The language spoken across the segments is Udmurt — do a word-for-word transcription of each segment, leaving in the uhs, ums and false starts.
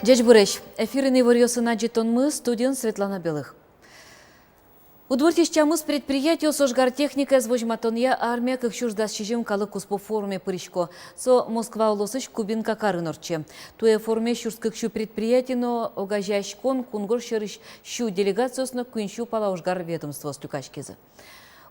Ӟечбуресь! Эфирын иворъёсын адӟытонмы, студиын Светлана Белых. Удмуртиысь тямыс предприятиос ожгар техникаез возьматонъя «Армия кык сюрс дас сизьым» калык куспо форуме пырисько. Со Москва улосысь Кубинка карын ортче. Туэ форуме сюрс кык сю предприятие но огазеяськон, кунгож сьӧрысь сю делегациос но куинь сю пала ожгар ведомствоос люкаськизы.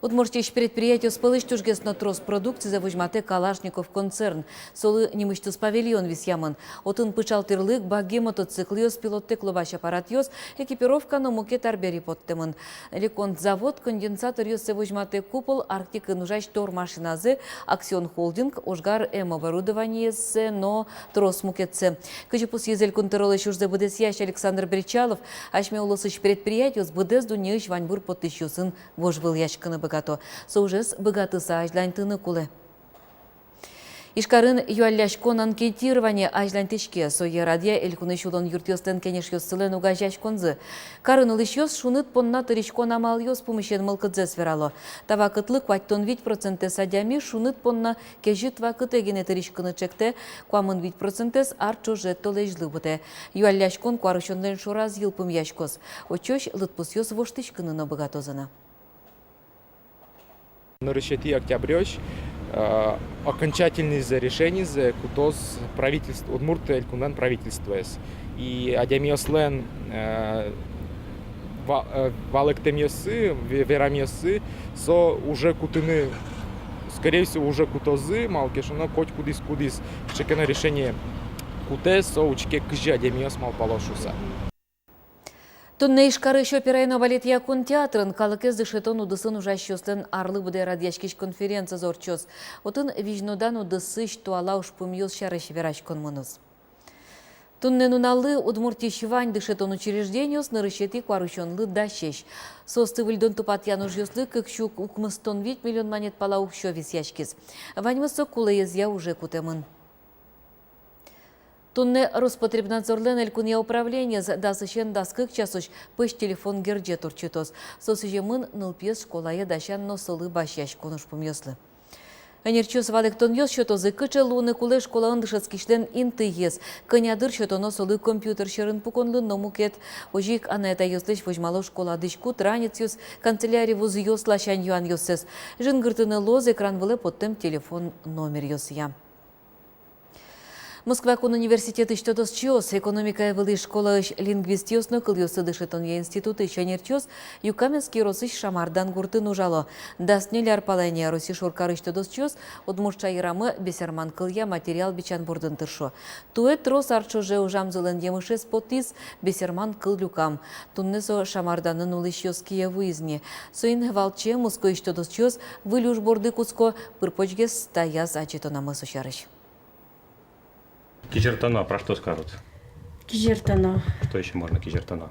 Удмуртиысь предприятиос пӧлысь тужгес но трос продукцизэ возьматэ Калашников концерн. Солы нимысьтыз павильон висъямын. Отын пыӵал тӥрлык, багги, мотоциклъёс, пилоттэк лобась аппаратъёс, экипировка но мукет арбери поттэмын. «Леконд» завод конденсаторъёссэ возьматэ, «Купол» Арктикаын ужась тор машиназэ, «Аксион» холдинг ожгар эм оборудованиезэ но трос мукетсэ. Кызьы пусйиз Элькун тӧролэсь ужзэ быдэсъясь Александр Бречалов, асьме улосысь предприятиос быдэс дуннеысь ваньбур поттӥсьёсын вожвылъяськыны быгато. Со ужез быгатыса азьланьтыны кулэ. Ижкарын юалляськон, анкетирование азьланьтӥське. Сое радъя Элькунысь улон юртъёслэн кенешъёссылэн огазеяськонзы. Карын улӥсьёс шуныт понна тыриськон амалъёс пумысен мылкыдзэс верало. Та вакытлы куатьтон вить процентэз адями шуныт понна кезьыт вакытэ гинэ тыриськыны чектэ, куамын вить процентэз ар ӵоже толэзьлы быдэ. Юалляськон куарусёнлэн шораз йылпумъяськоз. Отчыозь лыдпусъёс воштӥськыны но быгатозы на. Нырысетӥ октябрёзь, э, окончательныйзэ, решенизэ кутоз правительств-, Удмурт Элькунлэн правительствоез. И адямиослэн, э, ва-, э, валэктэмъёссы, ве-, верамъёссы, со уже кутыны, скорее всего, уже кутозы, малы ке шуоно, котькудӥз, кудӥз кыӵе ке но решение кутэ, со учке, кызьы адямиос малпало шуыса. Туннэ Ижкарысь операен но балетъя кун театрын калыкез дышетон удысын ужасьёслэн арлы быдэ радъяськись конференциез ортчоз. Отын визьнодан удысысь туала ужпумъёс сярысь вераськон мыноз. Туннэ нуналлы Удмуртиысь вань дышетон учреждениос нырысетӥ куарусёнлы дасесь. Соосты выльдон-тупатъян ужъёслы кык сю укмыстон вить миллион манет пала уксё висъяськиз. Ваньмыз со кулэезъя уже кутэмын. Туннэ Роспотребнадзорлэн элькунъя управлениез дасысен дас кык часозь пӧсь телефон герӟет ортчытоз. Со сӥземын нылпиез школае дасян но солы басьяськон ужпумъёслы. Ӧнерчиос валэктонъёс сётозы, кыӵе луыны кулэ школаын дышетскисьлэн интыез, кӧня дыр сётоно солы компьютер сьӧрын пуконлы но мукет. Озьы ик анай-атайёслэсь возьмало школа дӥськут, ранецъёс, канцеляри вузъёс ласянь юанъёссэс. Жингыртыны луоз экран вылэ поттэм телефон номеръёсъя. Москва кун университетысь тодосчиос, экономикая вылӥ школаысь лингвистъёс но кылъёсты дышетонъя институтысь ӧнерчиос Юкаменск ёросысь Шамардан гуртын ужало. Дас ньыль ар пала ини Россия шоркарысь тодосчиос удмурт шаерамы бесерман кылъя материал бичан бордын тыршо. Туэ трос ар ӵоже ужамзылэн емышез потӥз бесерман кыл люкам. Туннэ со Шамарданын улӥсьёс кие вуиз ни. Соин валче Москваысь тодосчиос выль уж борды кутско, пыр-почгес таяз адӟытонамы со сярысь. Кизертоно, про что скажут? Кизертоно. Что ещё можно кизертоно?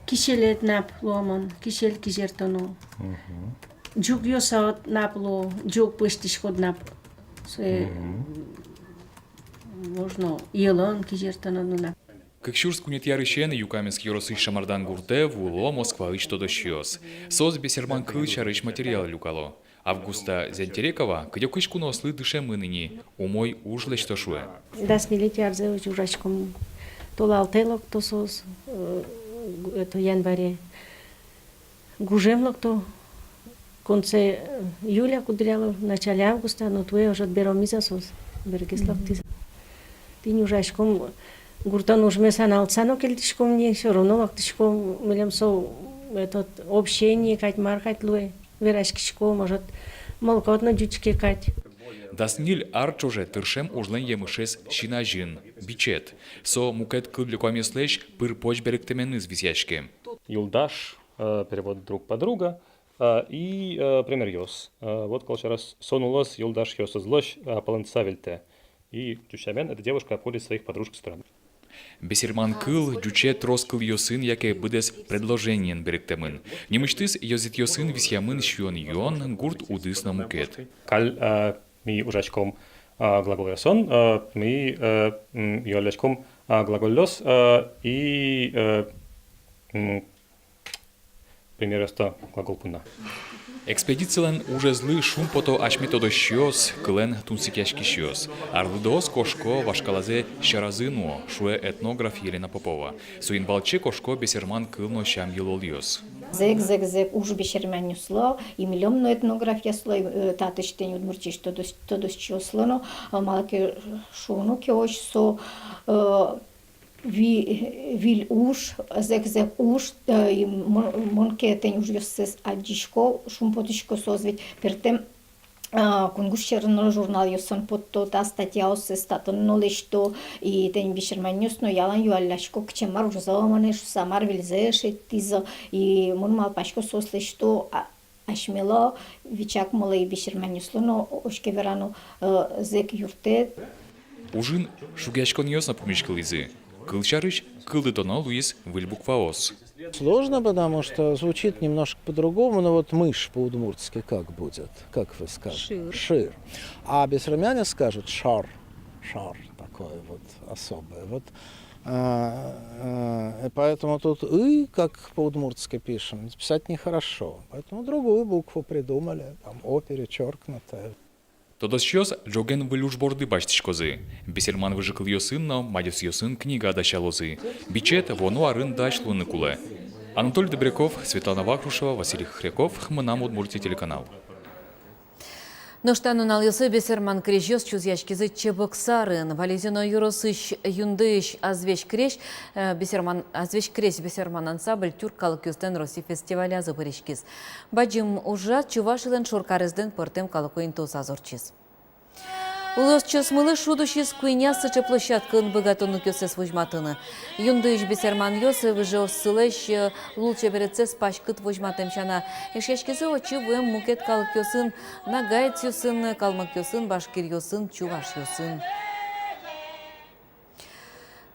Киселед нап луомон, кисель кизертоно. Мгм. Ӟугъёсад нап луо, ӟуг пӧзьтӥськод нап. Сое, мгм, можно йӧлын кизертоно нунап. Кык сюрс куинетӥ арысен Юкаменск ёросысь Шамардан гуртэ вуыло Москваысь тодосчиос. Соос бесерман кыл сярысь материал люкало. Августа Зянтерекова кыдёкысь куноослы дышемын ини, умой уж лэсьто шуэ. Дас ньылетӥ арзэ озьы ужаськом. Толалтэ лыкто соос, э, это, январе. Гужем лыкто конце, э, июля куддыръя луэ, начале августа, но туэ ожыт беромизы соос, бергес лыктӥзы. Тӥни ужаськом, гуртын ужмес аналтыса но кельтӥськом ни, всё равно лыктӥськом, милем со, этот, общение кадь, мар кадь луэ. Вераськиськом, может, мылкыд но ӟуч ке кадь. Дас ньыль ар ӵоже тыршем ужлэн емышез син азьын, бичет. Со мукет кыл люкамъёслэсь пыр-поч берыктэменыз висъяське. Юлдаш, э, перевод друг, подруга, э, и, э, примеръёс. Э, вот кылсярысь, со нуллоз юлдашъёсызлэсь, э, палэнтыса выльдэ. И ӟуч сямен эта девушка обходит своих подружек стороной. Бесерман кыл ӟуче трос кылъёсын яке быдэс предложениен берыктэмын. Нимысьтыз ёзэтъёсын висъямын сиён-юон, гурт удыс но мукет. Каль, а, ми ужаськом, а, глаголъёсын, а, ми, а, м, юалляськом, а, глаголъёс, а, и, а, м, Примеръёсты глагол понна. Экспедицилэн ужезлы шумпото асьме тодосчиос, кылэн тунсыкъяськисьёс. Арлыдоос кошко, вашкалазэ сьӧразы нуо, шуэ этнограф Елена Попова. Соин валче кошко бесерман кыл но сям-йылолъёс. Зэк, зэк, зэк уж бесерманъёслы, и милям но этнографъёслы, э, татысь тӥни Удмуртиысь тодос-, тодосчиослы но, э, малы ке шуоно ке, озьы со, э, ви-, виль уж, зэк, зэк уж, э, и мон, мон ке тӥни ужъёссэс адӟисько, шумпотӥсько, соос ведь пӧртэм, а, кунгож сьӧрын но журналъёсын потто та статьяоссэс, татын но лэсьто, и тӥни бесерманъёс но ялан юаллясько, кыӵе мар ужзы мынэ шуса, мар выльзэ шедьтӥзы, и мон малпасько, соос лэсьто, а, асьмелы, вичакмылы и бесерманъёслы но, о-, оскеверано, э, зэк юрттэт. Ужын шугъяськонъёс но пумиськылӥзы. Кылсярысь, кылдытоно луиз выль букваос. Сложно, потому что звучит немножко по-другому, но вот мышь по-удмуртски как будет, как вы скажете? Шыр. Шыр. А бесермяне скажут шар. Шар такое вот особое. Вот, а, а, и поэтому тут «ы», как по-удмуртски пишем, писать нехорошо. Поэтому другую букву придумали, там «о» перечёркнутое. Тодосчиос ӝоген выль уж борды басьтӥськозы. Бесерман выжыкылъёсын но мадёсъёсын книга дасялозы. Бичет вуоно арын дась луыны кулэ. Анатолий Добряков, Светлана Вахрушева, Василий Хряков, «Мынам Удмуртие» телеканал. Нош та нуналъёсы бесерман крезьёс чузъяськизы Чебоксарын. Валезино ёросысь Юндыысь «Азвесь крезь», э, бесерман, «Азвесь крезь» бесерман ансамбль тюрк калыкъёслэн Россиысь фестивалязы пыриськиз. Бадӟым ужрад Чувашилэн шоркарезлэн пӧртэм калыко интыосаз ортчиз. Улосчиосмылы шуд усиз куинь сыӵе площадкаын быгатонлыкъёссэс возьматыны. Юндыысь бесерманъёс выжыоссылэсь, э, лулчеберетсэс паськыт возьматэм сяна, эшъяськизы отчы вуэм мукет калыкъёсын: ногайцъёсын, калмыкъёсын, башкиръёсын, чувашъёсын.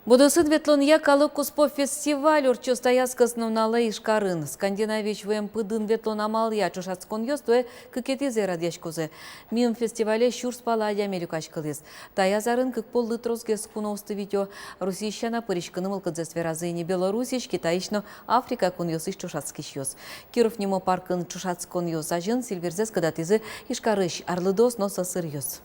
Бодыосын ветлонъя калык куспо фестиваль ортчоз таяз кӧснуналэ Ижкарын. Скандинавиысь вуэм пыдын ветлон амалъя ӵошатсконъёс туэ кыкетӥзэ радъяськозы. Миым фестивале сюрс пала адями люкаськылӥз. Таяз арын кык поллы тросгес куноосты витё. Россиысь сяна пыриськыны мылкыдзэс веразы ини Белоруссиысь, Китайысь но Африка кунъёсысь ӵошатскисьёс. Киров нимо паркын ӵошатсконъёс азьын сильвирзэс кыдатӥзы Ижкарысь арлыдоос но сӧсыръёс.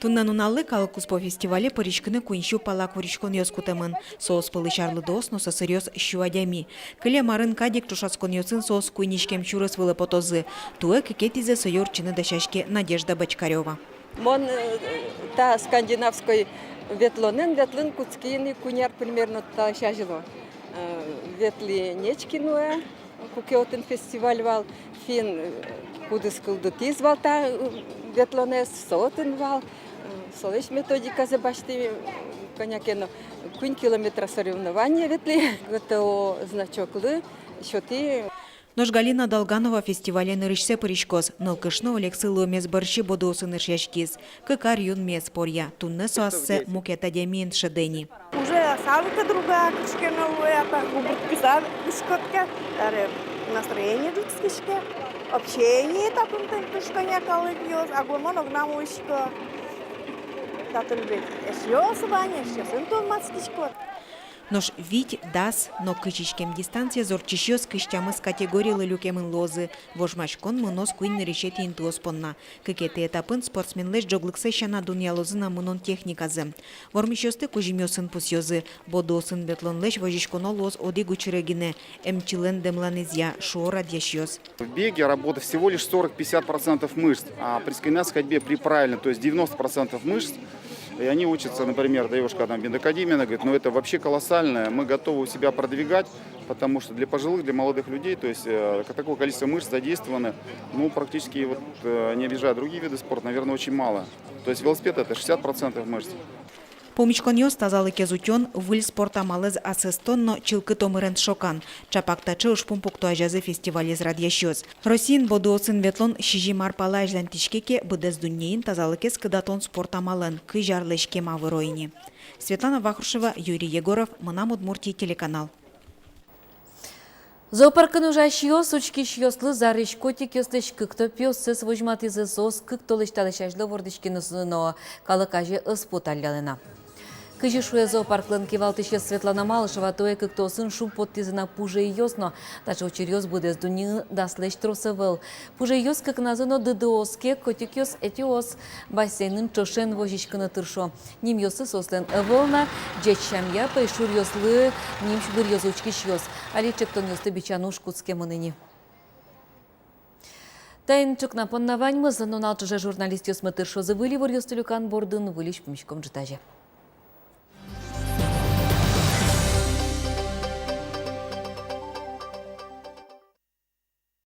Туннэ нуналлы калык куспо фестивале пыриськыны куинь сю пала куриськонъёс кутэмын. Соос пӧлысь арлыдоос но сӧсыръёс сю адями. Кылем арын кадь ик ӵошатсконъёсын соос куинь иськем сюрес вылэ потозы. Туэ кыкетӥзэ сое ортчыны дасяське Надежда Бочкарёва. Мон, э, та скандинавской ветлонэн ветлыны кутски ини куинь ар примерно талэсь азьло. Э, ветлӥ Нечки нуэ, куке отын фестиваль вал, финн, э, кудӥз кылдытӥз вал та, э, ветлонэз, со отын вал, э, солэсь методиказэ басьтӥ, э, кӧня ке но куинь километра соревнование ветлӥ, ГТО значоклы сётӥ. Нош Галина Долганова фестивале нырысьсэ пыриськоз. Нылкышно Олегсы луэмез бӧрсьы Бодыосын эшъяськиз. Кык ар юнмес, поръя. Туннэ со ассэ мукет адямиен шӧдэ ни. Уже осанка другая, кыӵе ке но луэ, а так губырткыса дӥськод ке, таре настроение ӝутскиське, общение татын тын туж кӧня калыкъёс, а гомон огнам улӥсько. Татын ведь эшъёс вань, эшъёсын тодматскиськод. Нош вить, дас но кызь иськем дистанциез ортчисьёс кызь тямыс категорилы люкемын луозы. Вожмаськон мыноз куинь нырысетӥ интыос понна. Кыкетӥ этапын спортсменлэсь ӝоглыксэ сяна дунъялозы на мынон техниказэ. Вормисьёсты кузьымъёсын пусъёзы. Бодыосын ветлонлэсь возиськоно луоз одӥг учыре гинэ, эмчилэн дэмланэзъя, шуо радъясьёс. В беге работает всего лишь сорок-пятьдесят процентов мышц, а при скандинавской ходьбе, при правильной, то есть девяносто процентов мышц, и они учатся, например, девушка там в медакадемии, она говорит: «Ну, это вообще колоссально, мы готовы себя продвигать, потому что для пожилых, для молодых людей, то есть, э, такое количество мышц задействовано, ну, практически вот, э, не обижая другие виды спорта, наверное, очень мало. То есть велосипед — это шестьдесят процентов мышц». Пумиськонъёс тазалыкез утён, выль спорт амалэз асэстон но чылкыт омырен шокан. Чапак таӵе ужпум пукто азязы фестивалез радъясьёс. Россиын Бодыосын ветлон сизьым ар пала азьланьтӥське ке, быдэс дуннеын тазалыкез кыдатон спорт амалэн кызь арлэсь кема выро ини. Светлана Вахрушева, Юрий Егоров, «Мынам Удмуртие» телеканал. Зоопаркын ужасьёс учкисьёслы зарезь котикъёслэсь кыктон пиоссэс возьматӥзы. Соос кык толэзь талэсь азьло вордӥськизы но, калык азе ӧз пу таллялэ на. Кызьы шуэ зоопарклэн кивалтӥсез Светлана Малышева, туэ кыктоосын шумпоттӥзы на пужейёс но. Таӵе учыръёс быдэс дуннеын даслэсь трос ӧвӧл. Пужейёс кыкназы но дыдыос ке, котикъёс ӧтиос. Бассейнын ӵошен возиськыны тыршо. Нимъёссы соослэн ӧвӧл на, ӟеч сямъя пӧйшуръёслы нимысь выръёзы учкисьёс. Али ӵектонъёсты бичаны уж кутскемын ини. Таин ӵукна понна ваньмыз. Нунал ӵоже журналистъёсмы тыршозы выль иворъёсты люкан бордын. Выльысь пумиськом ӝытазе.